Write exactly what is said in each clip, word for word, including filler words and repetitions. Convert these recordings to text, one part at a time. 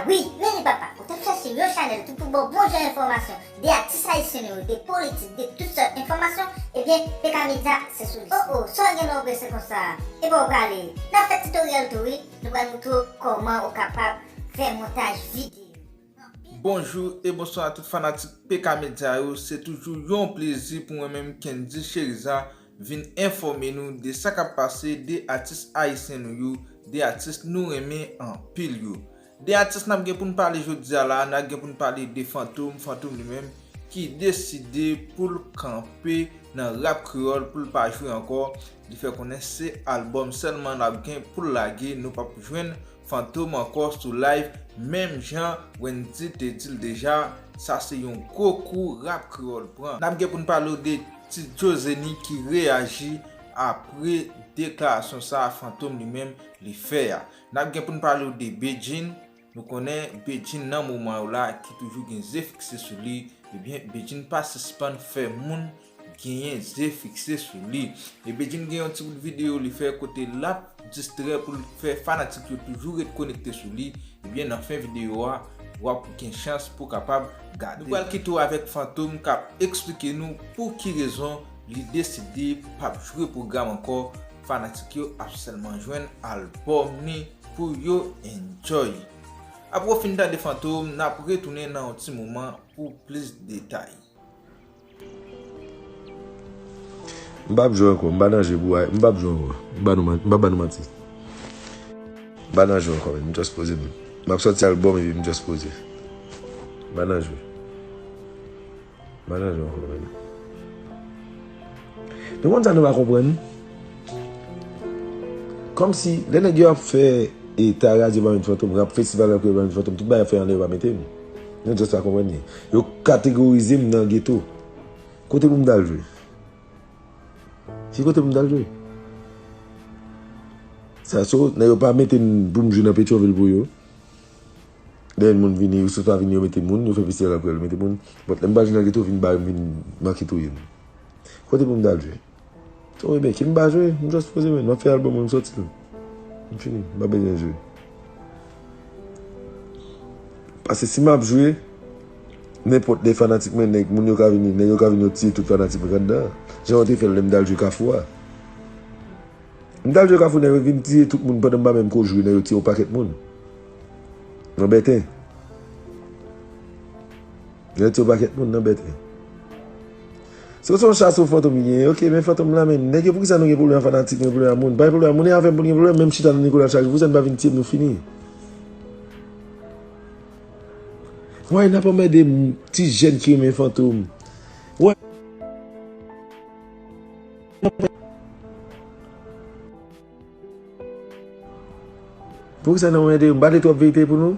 Wi, men li papa, ou t ap chache yon chanèl ki pou ba w bon jan enfòmasyon de atis ayisyen nou yo, de politik, de tout sòt enfòmasyon, ebyen, P K Media se sou li. Oh oh, sa w gen nan w prese konsa? Epa w prale. N ap fè titoryèl tou wi, nou pral moutre w kòman ou kapab fè montaj videyo. Bonjou e bonswa a tout fanatik P K Media yo, se toujou yon plezi pou mwen menm Kendy Cheriza vin enfòme nou de sa k ap pase de atis ayisyen nou yo, de atis nou renmen anpil yo. De atis n ap gen pou n pale jodi a la, n ap gen pou n pale de Fantom, Fantom li menm ki deside pou l kanpe nan rap kreyòl, pou l pa jwe ankò. Li fè konnen se albòm sèlman l ap gen pou l lage, nou p ap jwenn Fantom ankò sou live, menm jan Wendy te di l deja, sa se yon gwo kou rap kreyòl pran. N ap gen pou n pale w de Ti Djozeni ki reyaji apre deklarasyon sa a Fantom li menm li fè a. N ap gen pou n pale w de Bedjine, nou konnen Bedjine nan moman yo la ki toujou gen ze fikse sou li, ebyen Bedjine pa sispann fè moun genyen ze fikse sou li. E Bedjine gen yon ti bout videyo li fè kote l ap distrè pou l fè fanatik yo toujou ret konekte sou li. Ebyen, nan fen videyo a, w ap gen chans pou w kapab gade. Nou pral kite w avèk Fantom k ap eksplike nou pou ki rezon li deside p ap jwe pwogram ankò. Fanatik yo ap sèlman jwenn albòm li pou yo enjoy. Apre w fin tande Fantom, n ap retounen nan yon ti moman pou plis detay. M p ap jwe ankò, m pa nan jeu pou ay, m p ap jwe ankò. M pa nou man-, m p ap ba nou manti. M pa nan jeu ankò, men m just poze m. M ap sòti albòm epi m just poze. M pa nan jeu. M pa nan jeu ankò, men. Nou konn sa nou pa konprann? Kòmsi, lè nèg yo ap fè, e, ta radyo pa met Fantom, rap festival rap kreyòl pa met Fantom, tout bagay ap fè anlè yo pa mete m. Nou just pa konprann li. Yo kategorize m nan geto. Kote pou m t al jwe? Ki kote pou m t al jwe? Sa so, nèg yo pa mete m pou m jwe nan Petyonvil pou yo. Lè moun vini, yo sot pa vini, yo mete moun, yo fè festival rap kreyòl, yo mete moun. But lè m pa jwe nan geto, vin ba yo, m vin manke touye m. Kote pou m t al jwe? Wi, men, ki m pa jwe, m just poze men, m ap fè albòm mwen, m sòti l. M fini, m pa bezwen jwe. Paske si m ap jwe, nenpòt de fanatik mwen, nèg, moun yo ka vini, nèg yo ka vini, yo tiye tout fanatik mwen anndan. Jan yo te fè l lè m t al jwe Kafou a. M t al jwe Kafou, nèg yo vin tiye tout moun pandan m pa menm ko jwe, nèg yo tiye yon pakèt moun. Nan Bèten. Nèg yo tiye yon pakèt moun nan Bèten. Se yon chase Fantom li genyen, ok, men Fantom la, men nèg yo, poukisa nou gen pwoblèm ak fanatik, nou gen pwoblèm ak moun? Pa gen pwoblèm ak moun, e avè m pou n gen pwoblèm, menm chita nan Nicolas chak jou, poukisa n pa vin tiye m, nou fini. Why n ap anmède m, ti jèn ki renmen Fantom? Why? Poukisa n ap anmède m? M pa de twòp verite pou nou?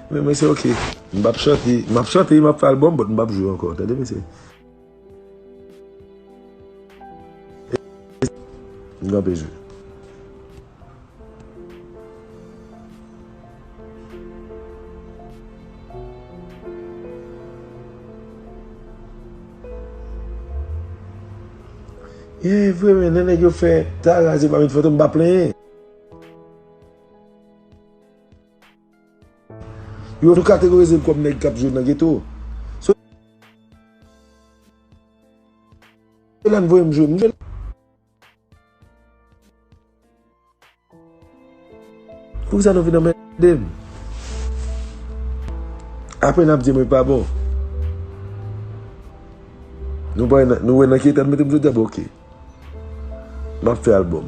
Men mwen se ok. M p ap chante, m ap chante, m ap fè albòm, but m p ap jwe ankò, tande mesye. M kanpe jwe. E vre, men, lè nèg yo fè ta radyo pa met Fantom, m pa plenyen. Yo tou kategorize m kòm nèg k ap jwe nan geto. So, la n voye m jwe, m jwe. Poukisa nou vin anmède m? Apre n ap di mwen pa bon. Nou pa wè nan, nou wè nan ki eta n mete m jodi a, bon, ok. M ap fè albòm.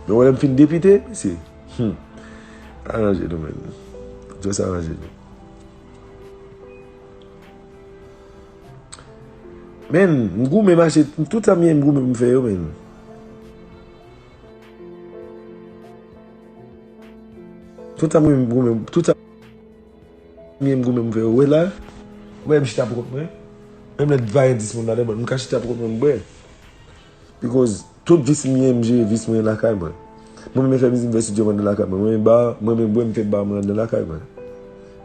Men wè lè m fin depite, mesye. Hmm. Aranje nou, men. Just aranje nou. Men, m goumen mache, tout sa m ye m goumen pou m fè yo, men. Tout sa m ye m goumen, tout sa m ye m goumen pou m fè yo. Wè la, wè m chita pou kont mwen. Menm lè vayen dis moun ladan, men m ka chita pou kont mwen, m bwè. Because tout vis m ye, m jere vis mwen lakay mwen. Mwen menm fè mizik, m fè estidyo mwen anndan lakay mwen. Mwen menm ba, mwen menm bwè, m fè ba mwen anndan lakay mwen.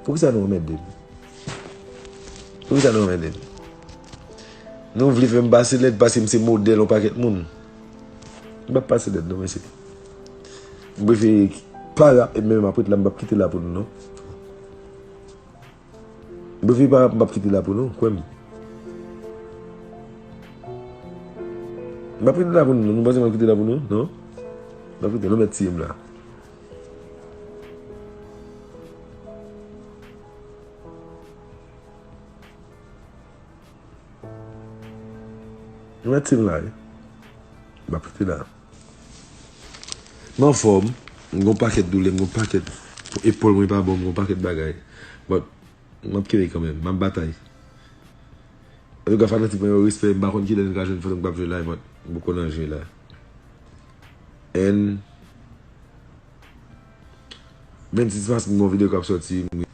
Poukisa nou anmède m? Poukisa nou anmède m? Nou vle fè m pase lèd paske m se modèl yon pakèt moun. M p ap pase lèd non, mesye. M prefere Para, e menm apre la, m p ap kite la pou nou, non. Bouvi pa, m p ap kite la pou nou, kwè m. M p ap kite la pou nou, non. Nou panse m ap kite la pou nou? Non. M p ap kite, nou mèt tiye m la. Nou mèt tiye m la, wi. M p ap kite la. M anfòm, m gon pakèt doulè, m gon pakèt, epòl mwen pa bon, m gon pakèt bagay. But, m ap kenbe kanmenm, m ap batay. Antouka, fanatik mwen yo, respè, m pa konn kilè n ka jwenn Fantom k ap jwe la, but m poko nan jwe la. And vennsis mas, m gon videyo k ap sòti, m,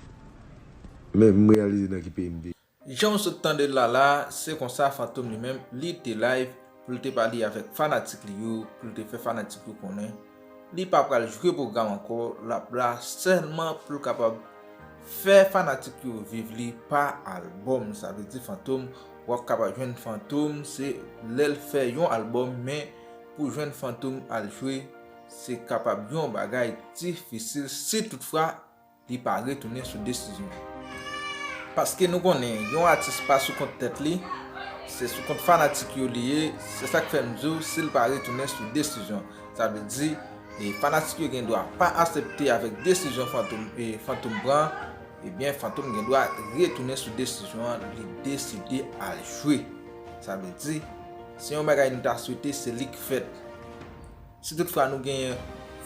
men m reyalize nan ki peyi m te. Jan w sot tande l la la, se konsa Fantom li menm, li te live pou l te pale avèk fanatik li yo, pou l te fè fanatik yo konnen li pa pral jwe pwogram ankò, l ap la sèlman pou l kapab fè fanatik yo viv li pa albòm. Sa vle di Fantom, w ap kapab jwenn Fantom, se lè l fè yon albòm, men pou jwenn Fantom al jwe, se kapab yon bagay difisil si toutfwa li pa retounen sou desizyon. Paske nou konnen, yon atis pa sou kont tèt li, se sou kont fanatik yo li ye, se sa k fè m di w, si l pa retounen sou desizyon. Sa vle di, e fanatik yo gen dwa pa aksepte avèk desizyon Fantom, e Fantom pran, ebyen Fantom gen dwa retounen sou desizyon an, li deside al jwe. Sa vle di, se yon bagay nou ta swete, se li k fèt. Si toutfwa nou genyen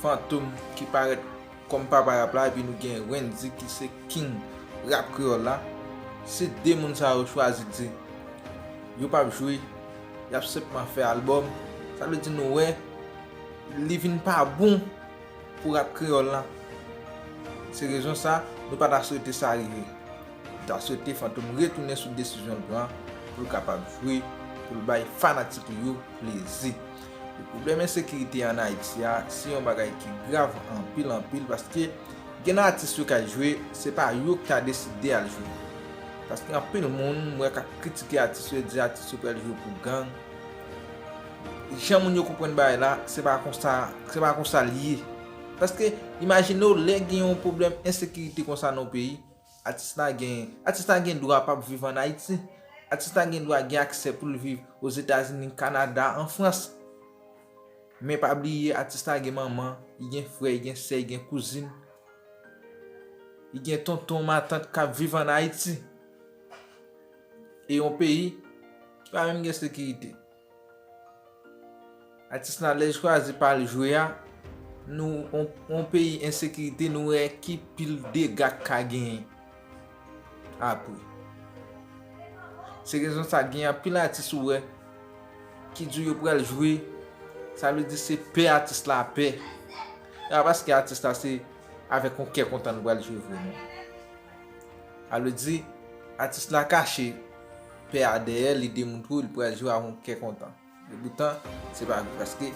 Fantom ki parèt kòm papa rap la, epi nou genyen Wendyy ki se king rap kreyòl la, si de moun sa yo chwazi di yo p ap jwe, y ap senpman fè albòm, sa vle di nou wè li vin pa bon pou rap kreyòl la. Se rezon sa, nou pa ta swete sa rive. M ta swete Fantom retounen sou desizyon l pran pou l kapab jwe, pou l bay fanatik li yo plezi. E pwoblèm ensekirite ann Ayiti a, se yon bagay ki grav anpil, anpil, paske gen atis yo k al jwe, se pa yo ki ta deside al jwe. Paske anpil moun, m wè, k ap kritike atis yo, di atis yo pral jwe pou gang. Jan moun yo konprann bagay la, se pa konsa, se pa konsa l ye. Paske, imajine w, lè gen yon pwoblèm ensekirite konsa nan yon peyi, atis la gen, atis la gen dwa p ap viv ann Ayiti. Atis la gen dwa gen aksè pou l viv Ozetazini, Kanada, an Frans. Men pa bliye, atis la gen manman, li gen frè, li gen sè, li gen kouzin, li gen tonton, matant k ap viv ann Ayiti. E yon peyi ki pa menm gen sekirite. Atis la, lè l chwazi pa al jwe a, nou, on, on peyi ensekirite, nou wè ki pil dega k ka genyen apre. Se rezon sa, gen anpil atis ou wè ki di yo pral jwe, sa vle di se pè atis la pè. E pa paske atis la se avèk yon kè kontan l pral jwe vre, non. Sa vle di, atis la kache pè a dèyè, li demontre w li pral jwe avèk yon kè kontan. Epoutan, se pa vre, paske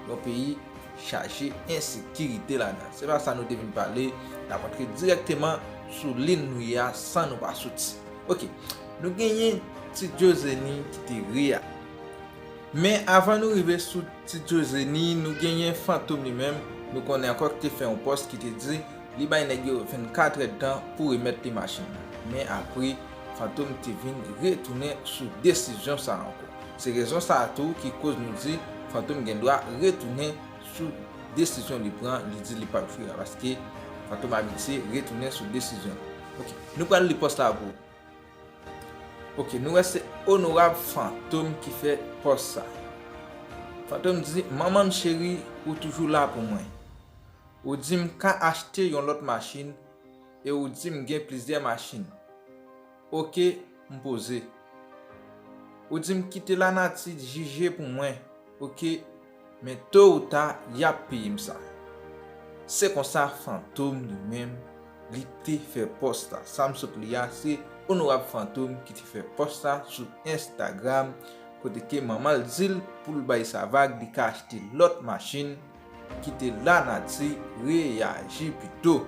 yon peyi chaje ensekirite ladan. Se pa sa nou te vin pale, n ap antre dirèkteman sou liy nou ye a san nou pa soti. Oke, nou genyen Ti Djozeni ki te reya. Men avan nou rive sou Ti Djozeni, nou genyen Fantom li menm, nou konnen ankò ki te fè yon pòs ki te di li bay nèg yo vennkatrè tan pou remèt li machin nan. Men apre, Fantom te vin retounen sou desizyon sa a ankò. Se rezon sa a tou ki koz nou di Fantom gen dwa retounen sou desizyon li pran, li di li p ap jwe a, paske Fantom abitye retounen sou desizyon. Oke, nou pral li pòs la pou ou. Oke, nou wè se Onorab Fantom ki fè pòs sa. Fantom di, "Manman m cheri, ou toujou la pou mwen. Ou di m ka achte yon lòt machin, e ou di m gen plizyè machin. Oke, m poze. Ou di m kite lanati jije pou mwen. Oke, men to ou ta, y ap peye m sa." Se konsa Fantom li menm, li te fè pòs la. Sa m sot li a, se Onorab Fantom ki te fè pòs la sou Instagram, kote ke manman l di l pou l bay sa vag, li ka achte lòt machin, kite lanati reyaji pito.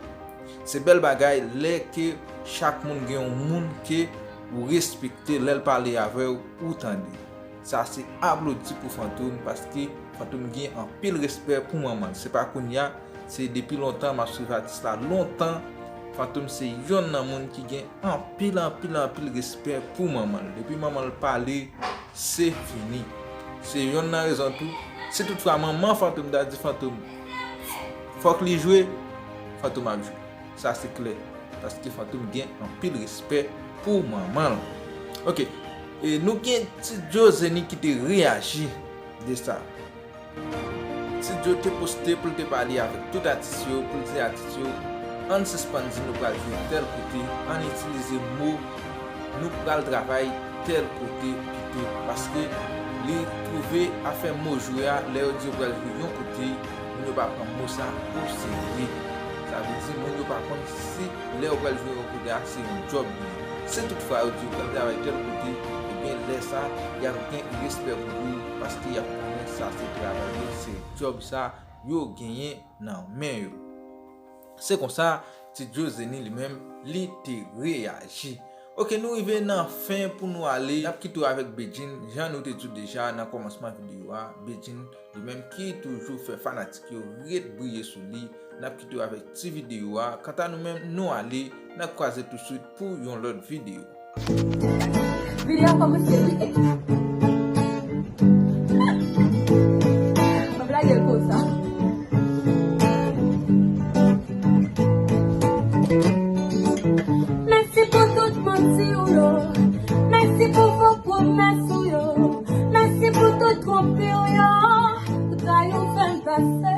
Se bèl bagay lè ke chak moun gen yon moun ke ou respekte, lè l pale avè w, ou tande. Sa se aplodi pou Fantom, paske Fantom gen anpil respè pou manman l. Se pa kounye a, Se depi lontan m ap swiv atis la, lontan. Fantom se yonn nan moun ki gen anpil, anpil, anpil respè pou manman l. Depi manman l pale, se fini. Se yonn nan rezon tou, si toutfwa manman Fantom ta di Fantom fòk li jwe, Fantom ap jwe. Sa se klè, paske Fantom gen anpil respè pou manman l. Ok, e nou gen Ti Joe Zenny ki te reyaji de sa. Ti Joe te poste pou l te pale avèk tout atis yo, pou l di atis yo, ann sispann di nou pral jwe tèl kote, ann itilize mo nou pral travay tèl kote pito, paske li twouve afè mo jwe a, lè yo di yo pral jwe yon kote, moun yo pa pran mo sa oserye. Sa vle di moun yo pa konn si lè yo pral jwe yon kote a se yon djòb li ye. Si toutfwa yo di yo pral travay tèl kote, ebyen lè sa y ap gen respè pou yo, paske y ap konnen sa se travay yo, se djòb sa yo genyen nan men yo. Se konsa, Ti Joe Zenny li menm, li te reyaji. Ok, nou rive nan fen pou nou ale. N ap kite w avèk Bedjine, jan nou te di w deja nan kòmansman videyo a, Bedjine li menm ki toujou fè fanatik yo ret briye sou li. N ap kite w avèk ti videyo a. Kanta nou menm, nou ale, n ap kwaze touswit pou yon lòt videyo. Videyo a kòmanse wi. M ap lage l konsa. Mèsi pou tout manti w yo. Mèsi pou fo pwomès ou yo. Mèsi pou tout twonpri w yo. Tout sa yo fè m pase.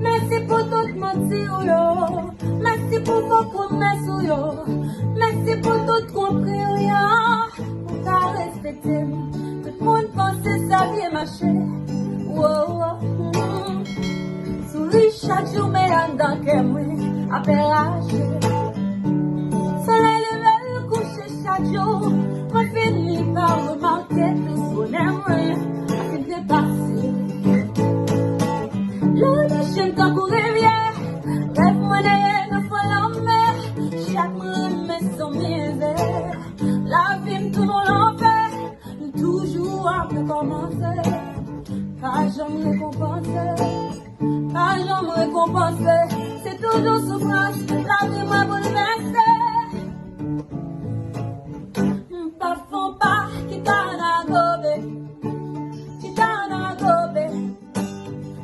Mèsi pou tout manti w yo. Mèsi pou fo pwomès ou yo. Mèsi pou tout twonpri w yo. Ou ka respekte m. Tout moun panse sa byen mache. Wo, wo, mm. Souri chak jou, men anndan kè mwen ap rache. Solèy leve l kouche chak jou, mwen fini pa remake tout bonè mwen ap fin depase. Lè w dechen tankou rivyè, rèv mwen neye nan fon lanmè. Chak mwen renmen se yon mizè. Lavi m tounen yon lanfè, m toujou ap rekòmanse. Pa janm rekonpanse, pa janm rekonpanse. Se toujou soufrans, lavi mwen boulvèse. M p ap fè yon pa ki ta nan gobe, ki ta nan gobe,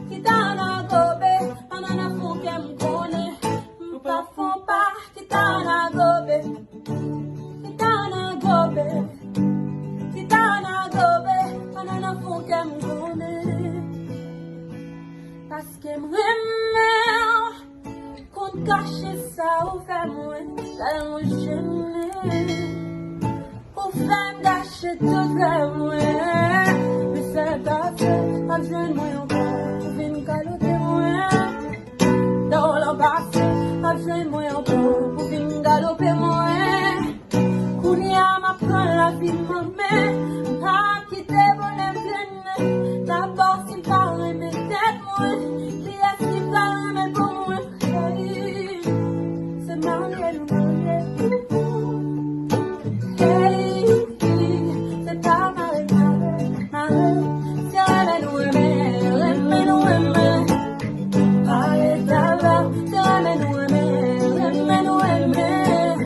ki ta nan gobe. Pandan nan fon kè m konnen m p ap fè yon pa ki ta nan gobe, ki ta nan gobe, ki ta nan gobe. Pandan nan fon kè m konnen, paske m renmen w. Konn kache sa ou fè mwen, sa mwen jennen. Ou fè m gache tout rèv mwen. Men sèl pase, p ap jwenn mwen ankò pou vin galope mwen. Dòlò pase, p ap jwenn mwen ankò pou vin galope mwen. Kounye a m ap pran lavi m an men, m p ap kite bonè m trennen. Dabò si m pa renmen tèt mwen, kiyès ki pral renmen pou mwen? Hey, se marye nou marye. Hey, se pa mare mare, mare. Se renmen nou renmen, renmen nou renmen. Pale travay, se renmen nou renmen, renmen nou renmen.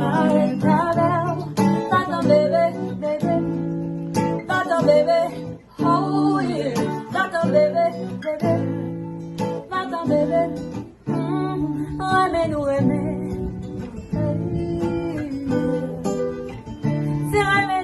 Pale travay, va-t'en bebe, bebe, va-t'en bebe. Oh yeah, va-t'en bebe, bebe, va-t'en bebe. Mm, renmen nou renmen. Hey. Se renmen